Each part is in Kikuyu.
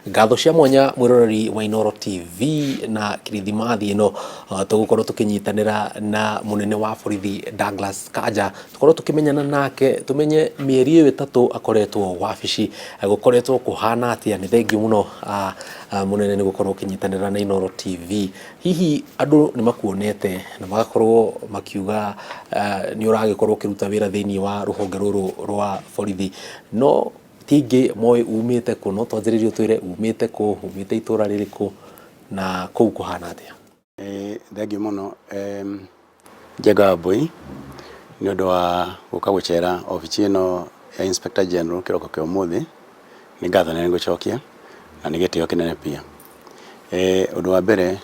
Ngatho cia mwanya mwĩroreri wa Inooro TV na kirithimathi ĩno tũgũkorwo tũkĩnyitanĩra na mũnene wa borithi Douglas Kanja, tũkorwo tũkĩmenyana nake, tũmenye mĩeri ĩyo 3 akoretwo wabici gũkoretwo kũhana atĩa. Nĩ thengiũ mũno mũnene nĩ gũkorwo ũkĩnyitanĩra na Inooro TV. Hihi andũ nĩ makuonete na magakorwo makiuga nĩ ũragĩkorwo ũkĩruta wĩra thĩinĩ wa rũhonge rũrũ rwa borithi, no ti aingĩ moĩ umĩte kũ. No twanjĩrĩrie ũtwĩre umĩte kũ, umĩte itũra rĩrĩkũ na kũu kũhana atĩa? Thengiũ mũno Njenga wa Mbui nĩ ũndũ wa gũka gũcera obici ĩno ya Inspector General kĩroko kĩa ũmũthĩ. Nĩ ngatho nene ngũcokia na nĩ gĩtĩo kĩnene pia. Ũndũ wa mbere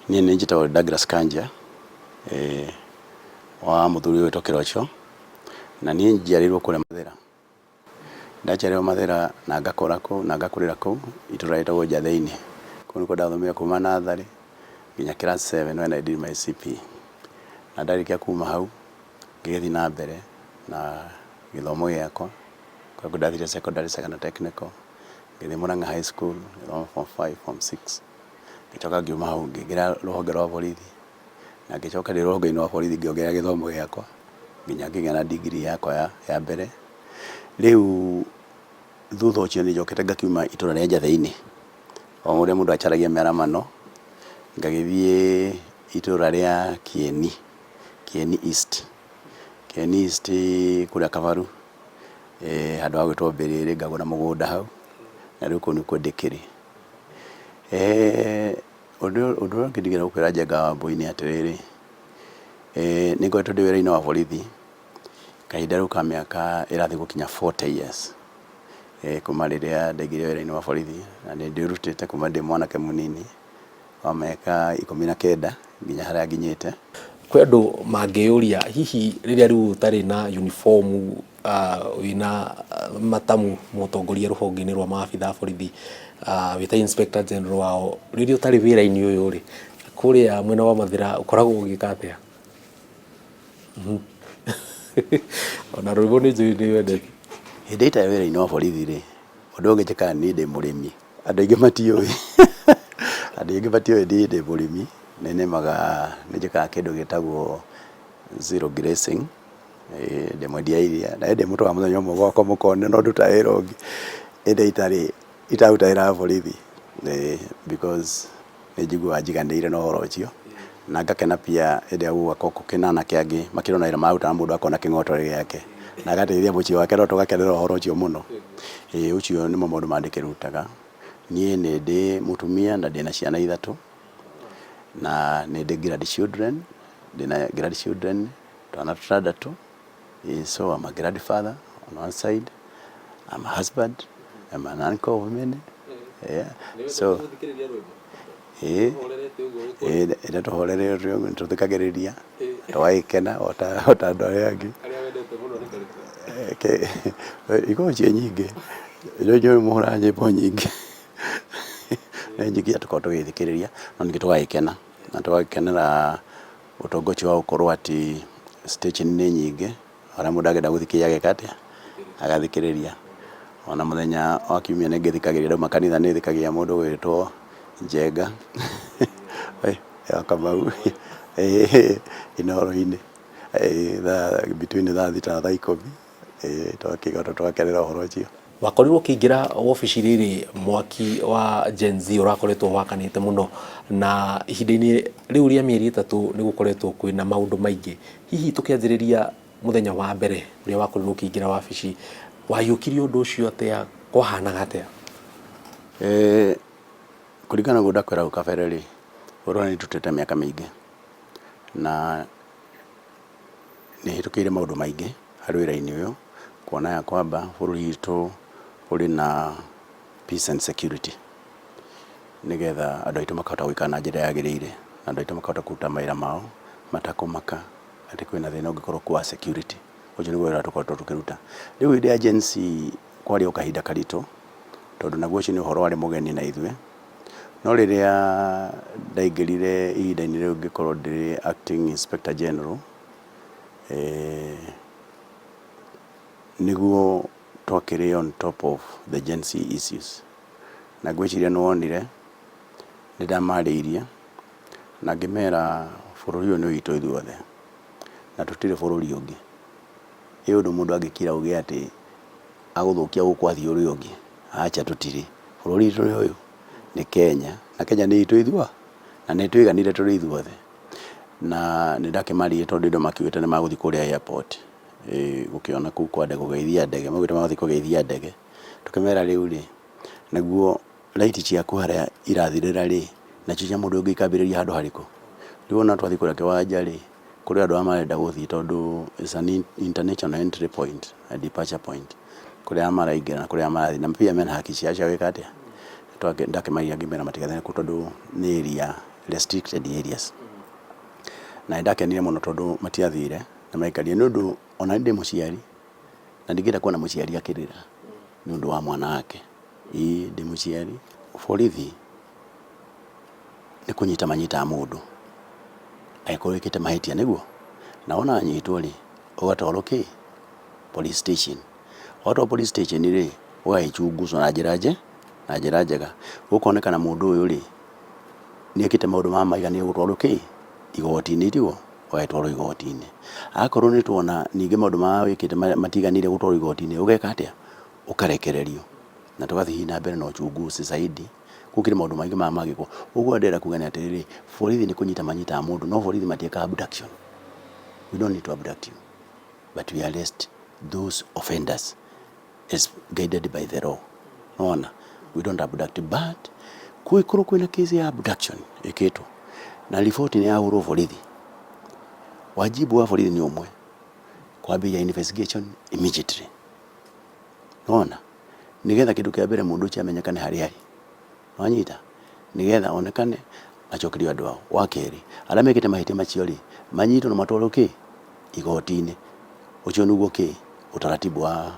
niĩ nĩ njĩtagwo Douglas Kanja wa mũthuri ũyũ wĩtwo Kĩrocho, na niĩ njiarĩirwo kũrĩa Mathĩra. Ndaciarĩirwo Mathĩra na ngakũra kũu na ngakũrĩra kũu itũra rĩtagwo Njathĩinĩ. Kũu nĩkuo ndathomire kuma natharĩ nginya class 7 when I did my CPE. Na ndarĩkia kuma hau ngĩgĩthiĩ na mbere na gĩthomo gĩakwa, kũrĩa ndathire secondary secondary technical, ngĩthiĩ Murang'a High School ngĩthoma form 5, form 6, ngĩcoka ngiuma hau ngĩingĩra rũhonge rwa borithi, na ngĩcoka ndĩ rũhonge-inĩ rwa borithi ngĩongerera gĩthomo gĩakwa nginya ngĩgĩa na degree yakwa ya mbere. Rĩu thutha ũcio nĩ njokete ngakiuma itũra rĩa Njathĩinĩ, o ũrĩa mũndũ acaragia mĩaramano, ngagĩthiĩ itũra rĩa Kieni, Kieni East, Kieni East kũrĩa Kabaru, handũ hagwĩtwo Mbĩrĩrĩ, ngagũra mũgũnda hau, na rĩu kũu nĩkuo ndĩkĩrĩ. Ũndũ ũrĩa ũngĩ ndingĩenda gũkwĩra Njenga wa Mbui nĩ atĩrĩrĩ, nĩ ngoretwo ndĩ wĩra-inĩ wa borithi kahinda rĩu ka mĩaka ĩrathiĩ gũkinya 40 years, kuma rĩrĩa ndaingĩrire wĩra-inĩ wa borithi, na nĩ ndĩrutĩte kuma ndĩ mwanake mũnini wa mĩaka 19 nginya harĩa nginyĩte. Kwĩ andũ mangĩyũria hihi rĩrĩa rĩu ũtarĩ na uniform, wĩna matamu mũtongoria rũhonge-inĩ rwa maabitha a borithi, wĩ ta Inspector General wao, rĩrĩa ũtarĩ wĩra-inĩ ũyũ rĩ, kũrĩa mwena wa Mathĩra ũkoragwo ũgĩka atĩa? Ona rwĩmbo nĩ njũĩ nĩ wendete. Hĩndĩ ĩrĩa itarĩ wĩra-inĩ wa borithi rĩ, ũndũ ũngĩ njĩkaga niĩ ndĩ mũrĩmi. Andũ aingĩ matiũĩ, andũ aingĩ matiũĩ niĩ ndĩ mũrĩmi, nĩ nĩmaga, nĩ njĩkaga kĩndũ gĩtagwo zero grazing, ndĩ mwendia iria, na ndĩ mũtwara mũthenya ũmwe gwakwa mũkone no nduta wĩra ũngĩ, ĩndĩ itarĩ, itaruta wĩra wa borithi, because nĩ njiguaga njiganĩire na ũhoro ũcio, na ngakena pia hĩndĩ ĩrĩa gũgakorwo gũkĩna anake angĩ makĩrĩ na wĩra mararuta na mũndũ akona kĩng'otore gĩake, na agateithia mũciĩ wake no tũgakenera ũhoro ũcio mũno. Ĩĩ ũcio nĩmo maũndũ marĩa ndĩkĩrutaga. Niĩ nĩ ndĩ mũtumia na ndĩna ciana 3, na nĩ ndĩ grandchildren, ndĩna grandchildren twana tũtandatũ. So I'm a grandfather on one side, I'm a husband, I'm an uncle of many. Yeah. So ĩĩ ĩrĩa tũhoreire ũguo nĩtũthikagĩrĩria tũgagĩkena ota andũ arĩa angĩ. Ikoragwo ciĩ nyingĩ, nĩ mũhũraga nyĩmbo nyingĩ, nĩ nyingĩ iria tũkoragwo tũgĩthikĩrĩria, no ningĩ tũgagĩkena na tũgagĩkenera ũtonga ũcio wa gũkorwo atĩ station nĩ nyingĩ, harĩa mũndũ angĩenda gũthikĩrĩria ageka atĩa, agathikĩrĩria. Ona mũthenya wa kiumia nĩ ngĩthikagĩrĩria ndauma kanitha nĩ thikagĩrĩria mũndũ ũgwĩtwo Njenga wa Kamau Inooro-inĩ, between thaa 6 na thaa 10, tũgakĩigua tũgakenera ũhoro ũcio. Wakorirwo ũkĩingĩra wabici rĩrĩ mwaki wa Gen Z ũrakoretwo wakanĩte mũno, na ihinda-inĩ rĩu rĩa mĩeri 3 nĩ gũkoretwo kwĩna maũndũ maingĩ. Hihi tũkĩanjĩrĩria mũthenya wa mbere ũrĩa wakorirwo ũkĩingĩra wabici, waiyũkirie ũndũ ũcio atĩa, kwahanaga atĩa? Kũringana na ũguo ndakwĩra hau kabere rĩ, ũhoro ũyũ nĩ ndutĩte mĩaka mĩingĩ, na nĩ hĩtũkĩire maũndũ maingĩ harĩ wĩra-inĩ ũyũ, kuona ya kwamba bũrũri witũ ũrĩ na peace and security, nĩgetha andũ aitũ makahota gũikara na njĩra yagĩrĩire, na andũ aitũ makahota kũruta mawĩra mao matakũmaka atĩ kwĩna thĩna ũngĩkorwo kuo wa security. Ũcio nĩguo wĩra tũkoretwo tũkĩruta. Rĩu hĩndĩ ya Gen Z kwarĩ o kahinda karitũ, tondũ naguo ũcio nĩ ũhoro warĩ mũgeni na ithuĩ. No rĩrĩa ndaingĩrire ihinda-inĩ rĩu ngĩkorwo ndĩ acting inspector general, nĩguo twakĩrĩ on top of the Gen Z issues. Na ngwĩciria nĩ wonire nĩ ndamarĩirie na ngĩmera bũrũri ũyũ nĩ witũ ithuothe na tũtirĩ bũrũri ũngĩ. Ĩ ũndũ mũndũ angĩkira auge atĩ agũthũkia gũkũ athiĩ ũrĩa ũngĩ, acha tũtirĩ. Bũrũri witũ nĩ ũyũ, nĩ Kenya na Kenya nĩ itũ ithuothe na nĩ tũiganire tũrĩ ithuothe. Na nĩ ndakĩmarĩire tondũ andũ makiugĩte nĩ magũthiĩ kũrĩa airport gũkĩona kũu kwa ndege kũgeithia ndege, maugĩte magũthiĩ kũgeithia ndege. Tũkĩmera rĩu rĩ, naguo right ciaku harĩa irathirĩra rĩ, nacio cia mũndũ ũngĩ ikambĩrĩria handũ harĩkũ? Rĩu ona twathiĩ kũrĩa kĩwanja rĩ, kũrĩ andũ arĩa marenda gũthiĩ tondũ it's an international entry point and departure point, kũrĩ arĩa maraingĩra na kũrĩ arĩa marathiĩ na pia mena haki ciao cia gwĩka atĩa, ndakĩmaria ngĩmera matigathiĩ kũu tondũ nĩ area restricted areas. Na nĩndakenire mũno tondũ matiathire na maikarire nĩ ũndũ ona niĩ ndĩ mũciari na ndingĩenda kuona mũciari akĩrĩra nĩ ũndũ wa mwana wake. Ĩĩ ndĩ mũciari. Borithi nĩ kũnyita manyitaga mũndũ angĩkorwo wĩkĩte mahĩtia nĩguo? Na wona wanyitwo rĩ, ũgatwarwo kĩ? Police station. Watwarwo police station rĩ, ũgagĩchunguzwo na njĩra na njĩra njega. Gũkonekana mũndũ ũyũ rĩ, nĩ ekĩte maũndũ ma maiganĩire gũtwarwo kĩ? Igoti-inĩ tiguo? Ũgagĩtwarwo igoti-inĩ. Akorwo nĩ tuona ningĩ maũndũ marĩa wĩkĩte matiganĩire gũtwarwo igoti-inĩ, ũgeka atĩa? Ũkarekererio na tũgathiĩ hihi na mbere na uchunguzi zaidi gũkĩrĩ maũndũ maingĩ marĩa mangĩkwo. Ũguo ndĩrenda kuga nĩ atĩrĩrĩ, borithi nĩ kũnyita manyitaga mũndũ no borithi matiĩkaga abduction. We don't need to abduct you but we arrest those offenders as guided by the law. Nĩwona? We don't abduct but kũngĩkorwo kwĩna case ya abduction ĩkĩtwo na riboti nĩ yahũrwo borithi, wajibu wa borithi nĩ ũmwe, kwambĩrĩria investigation immediately. Nĩwona? Nĩgetha kĩndũ kĩa mbere mũndũ ũcio amenyekane harĩa arĩ. Nĩwanyita? Nĩgetha onekane acokerio andũ ao. Wa kerĩ, arĩa mekĩte mahĩtia macio rĩ, manyitwo na matwarwo kĩ? Igoti-inĩ. Ũcio nĩguo kĩ? Utaratibu wa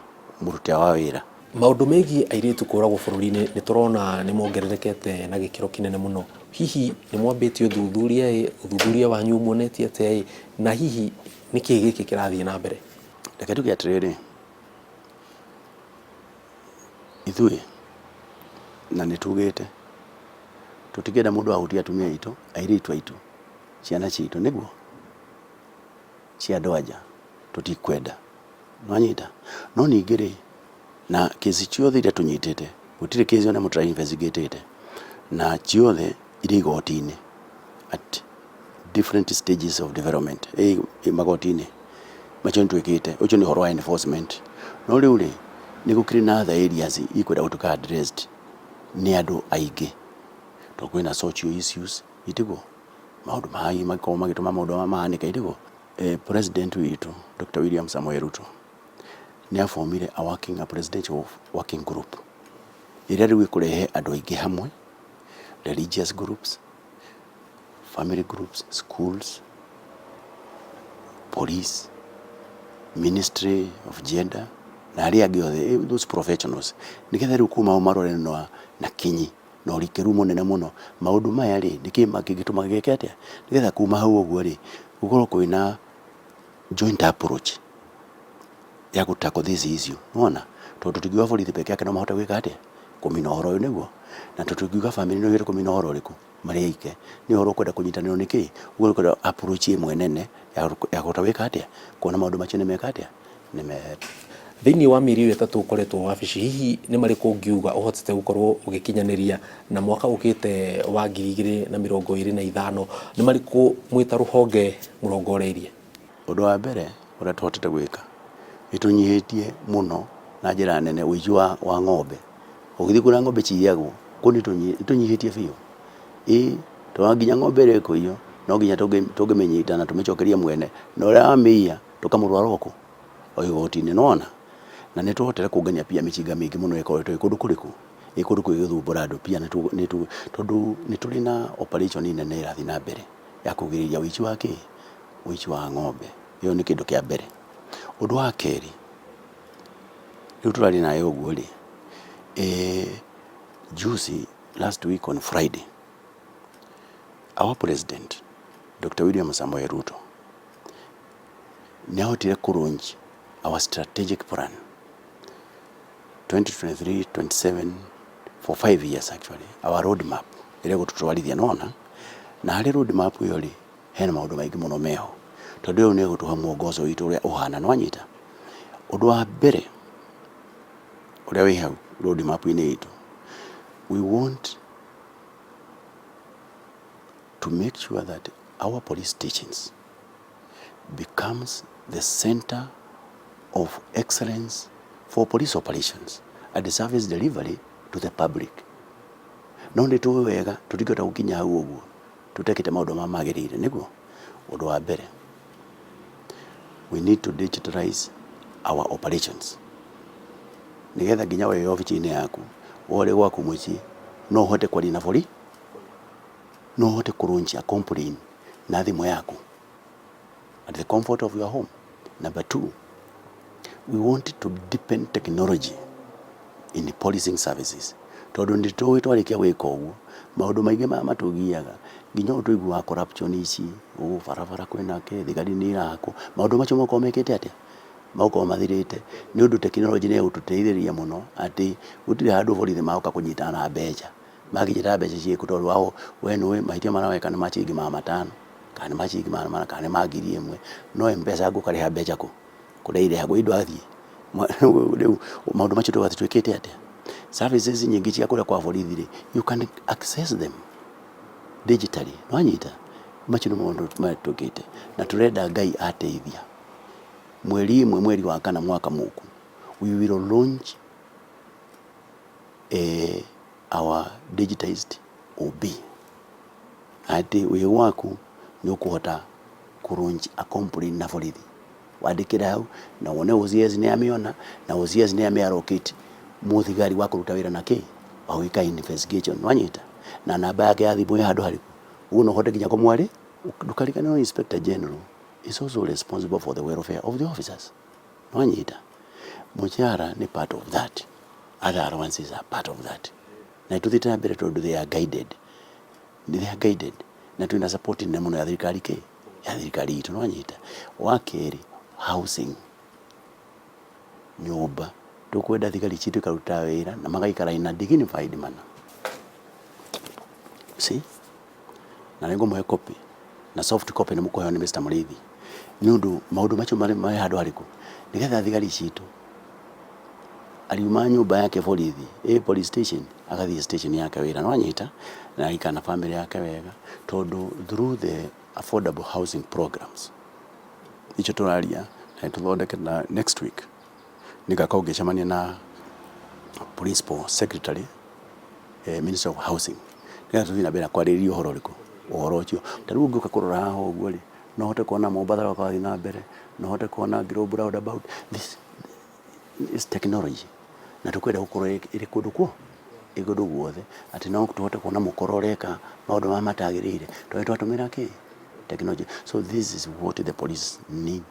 mũruti wa wĩra. Maũndũ megiĩ airĩtu kũragwo bũrũri-inĩ nĩ tũrona nĩ mongererekete na gĩkĩro kĩnene mũno. Hihi nĩ mwambĩtie ũthuthuria ĩ, ũthuthuria wanyu muonetie atĩa ĩ, na hihi nĩkĩĩ gĩkĩ kĩrathiĩ na mbere? Reke tuge atĩrĩrĩ, ithuĩ na nĩ tugĩte tũtingĩenda mũndũ ahutie atumia aitũ, airĩtu aitũ, ciana citũ, nĩguo cia andũ anja tũtikwenda, nĩwanyita? No ningĩ rĩ, na kesi ciothe iria tũnyitĩte gũtirĩ kesi ona ĩmwe tũra investigate na ciothe irĩ igoti-inĩ at different stages of development ĩ magoti-inĩ macio nĩ twĩkĩte ũcio nĩ ũhoro wa enforcement no rĩu rĩ nĩ gũkĩrĩ na other areas ikwenda gũtuĩka addressed nĩ andũ aingĩ tondũ kwĩna social issues itiguo maũndũ mangĩ makoragwo magĩtũma maũndũ maya mahanĩke itiguo president witũ Dr. William Samoei Ruto nĩ abomire a working a presidential working group ĩrĩa rĩu ĩkũrehe andũ aingĩ hamwe religious groups family groups schools police ministry of gender na arĩa angĩ othe those professionals nĩgetha rĩu kuma hau marore na, na kinyi na ũrikĩru mũnene mũno maũndũ maya rĩ nĩkĩ kĩngĩtũma gĩke atĩa nĩgetha kuma hau ũguo rĩ gũkorwo kwĩna joint approach ya gũ tackle this issue nĩwona tondũ tũtingiuga borithi peke yake no mahote gwĩka atĩa kũmina ũhoro ũyũ nĩguo na tũtingiuga family no ĩhote kũmina ũhoro ũrĩkũ marĩ aike nĩ ũhoro ũkwenda kũnyitanĩrwo nĩ kĩ ũguo ũkwenda approach ĩmwe nene ya kũhota gwĩka atĩa kuona maũndũ macio nĩ meka atĩa nĩ me Thĩinĩ wa mĩeri ĩyo ĩtatũ ũkoretwo wabici, hihi nĩ marĩkũ ũngiuga ũhotete gũkorwo ũgĩkinyanĩria na mwaka ũkĩte wa 2025 nĩ marĩkũ mwĩ ta rũhonge mũrongoreirie? Ũndũ wa mbere ũrĩa tũhotete gwĩka nĩ tũnyihĩtie mũno na njĩra nene ũici wa, wa ng'ombe. Ũgĩthiĩ kũrĩa ng'ombe ciyagwo kũu nĩ tũnyihĩtie biũ. Ĩĩ to nginya ng'ombe ĩrĩa ĩkũiywo no nginya tũngĩmĩnyita na tũmĩcokerie mwene na ũrĩa wamĩiya tũkamũtwara o kũ? O igoti-inĩ nĩwona. Na nĩ tũhotete kũngania pia mĩcinga mĩingĩ mũno ĩkoretwo ĩ kũndũ kũrĩkũ? Ĩ kũndũ kũu ĩgĩthumbũra andũ pia tondũ nĩ tũrĩ na operation nene ĩrathiĩ na mbere ya kũgirĩrĩria ũici wa kĩ? Ũici wa ng'ombe. Ĩyo nĩ kĩndũ kĩa mbere. Ũndũ wa kerĩ, rĩu tũraria nawe ũguo rĩ, juzi last week on Friday, our president Dr. William Samoei Ruto nĩ ahotire kũ launch our strategic plan 2023-27 For 5 years actually, our road map ĩrĩa ĩgũtũtwarithia nona na harĩ road map ĩyo rĩ, hena maũndũ maingĩ mũno meho, tondũ ĩyo nĩ ĩgũtũhe mwongozo witũ ũrĩa ũhana. Nĩwanyita? Ũndũ wa mbere ũrĩa wĩ hau road map-inĩ itũ, we want to make sure that our police stations becomes the center of excellence for police operations and service delivery to the public. No nĩ tũĩ wega tũtingĩhota gũkinya hau ũguo tũtekĩte maũndũ marĩa magĩrĩire. Nĩguo ũndũ wa mbere, we need to digitalize our operations, nĩgetha nginya wĩ obici-inĩ yaku, ũrĩ gwaku mũciĩ, no ũhote kwaria na borithi, no ũhote kũ launch a complaint na thimũ yaku at the comfort of your home. Number two, we want to deepen technology in policing services, tondũ nĩ tũĩ twarĩkia gwĩka ũguo, maũndũ maingĩ maya matũgiaga, nginya ũũ tũiguaga corruption ici, ũũ barabara kwĩna kĩ, thigari nĩ irakwo, maũndũ macio makorwo mekĩte atĩa, magũkorwo mathirĩte, nĩ ũndũ technology nĩ ĩgũtũteithĩrĩria mũno, atĩ gũtirĩ handũ borithi magoka kũnyitana na mbeca, mangĩnyita mbeca ciĩkũ, tondũ wao we nĩũĩ mahĩtia marĩa weka nĩ ma ciringi 500 kana nĩ ma ciringi 400 kana nĩ ma 1000, no M-Pesa ngũkarĩha mbeca kũ kũrĩa irĩhagwo indo athiĩ. Rĩu maũndũ macio tũgathiĩ twĩkĩte atĩa, services nyingĩ cia kũrĩa kwa borithi rĩ, you can access them digitally. Nĩwanyita? Macio nĩ maũndũ twĩkĩte, na tũrenda Ngai ateithia, mweri 1 mweri wa kana mwaka mũku, we will launch our digitized OB, atĩ wĩ gwaku nĩ ũkũhota kũ launch a complaint na borithi, wandĩkĩre hau na wone OCS nĩ amĩona, na OCS nĩ amĩ allocate mũthigari wa kũruta wĩra na kĩ wa gwĩka investigation. Nĩwanyita? Na namba yake ya thimũ ĩ handũ harĩkũ, ũguo no ũhote nginya kũmwarĩ. Ndũkariganĩrwo, Inspector General is also responsible for the welfare of the officers. Nĩwanyita? Mũcara nĩ part of that, other allowances are part of that, na tũthiĩte na mbere tondũ they are guided, they are guided, na twĩna support nene mũno ya thirikari, kĩ ya thirikari itũ. Nĩwanyita? Wa kerĩ, housing, nyũmba. Tũkwenda thigari citũ ikaruta wĩra na magaikara in a dignified manner. See, na nĩ ngũmũhe copy na soft copy, nĩ mũkũheo nĩ Mr. Mũrĩithi, nĩ ũndũ maũndũ macio marĩ marĩ handũ harĩkũ, nĩgetha thigari citũ ariuma nyũmba yake borithi ĩ police station, agathiĩ station yake wĩra. Nĩwanyita? Na agaikara na family yake wega, tondũ through the affordable housing programs icio tũraria na tũthondeke, na next week nĩngakorwo ngĩcemania na principal secretary, Minister of Housing, nĩgetha tũthiĩ na mbere na kwarĩrĩria ũhoro ũrĩkũ, ũhoro ũcio. Ta rĩu ũngĩũka kũrora haha ũguo rĩ, no ũhote kuona Mombatha ũrathiĩ na mbere, no ũhote kuona Globe Roundabout. This is technology, na tũkwenda gũkorwo ĩrĩ kũndũ kuo, ĩ kũndũ guothe, atĩ no tũhote kuona mũkora ũreka maũndũ marĩa matagĩrĩire tondũ twatũmĩra kĩ technology. So this is what the police need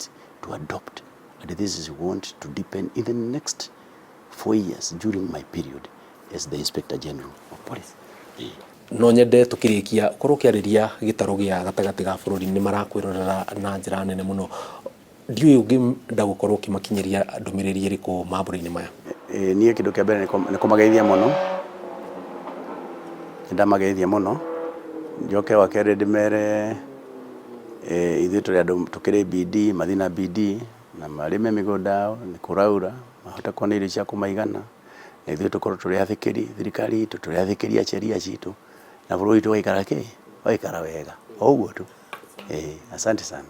to adopt, and this is want to deepen in the next 4 years during my period as the Inspector General of Police. No nyende tukirikia ukorwo ukiarĩria gĩtarũ gĩa gatagatĩ ga bũrũri, nĩ marakwĩrorera na njĩra nene mũno. Ndiũĩ ũngĩenda gũkorwo ũkĩmakinyĩria ndũmĩrĩri ĩrĩkũ mambũra-inĩ maya. Ĩ, niĩ kĩndũ kĩa mbere nĩ kũmageithia mũno, nĩ ndamageithia mũno. Njoke wa kerĩ ndĩmere ithuĩ tũrĩ andũ tũkĩrĩ bidii, mathiĩ na bidii na marĩme mĩgũnda yao, nĩ kũraura, mahote kuona irio cia kũmaigana, na ithuĩ tũkorwo tũrĩ athĩkĩri thirikari itũ, tũrĩ athĩkĩri a sheria citũ, na bũrũri witũ ũgaikara kĩ ũgaikara wega, o ũguo tu. Ĩ, asante sana.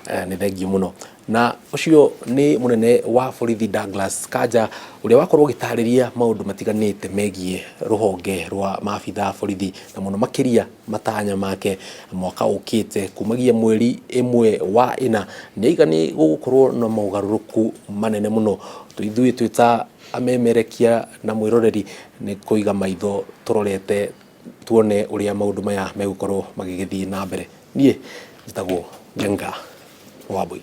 Nĩ thengiũ mũno. Na ũcio nĩ mũnene wa borithi Douglas Kanja, ũrĩa wakorwo ũgĩtarĩria maũndũ matiganĩte megiĩ rũhonge rwa maabitha a borithi, na mũno makĩria matanya make mwaka ũkĩte kumagia mweri 1 wa 4. Nĩ aiga nĩ gũgũkorwo na mogarũrũku manene mũno. Ithuĩ twĩ ta amemerekia na mwĩroreri nĩ kũiga maitho tũrorete tuone ũrĩa maũndũ maya megũkorwo magĩgĩthiĩ na mbere. Niĩ njĩtagwo Njenga Wambui.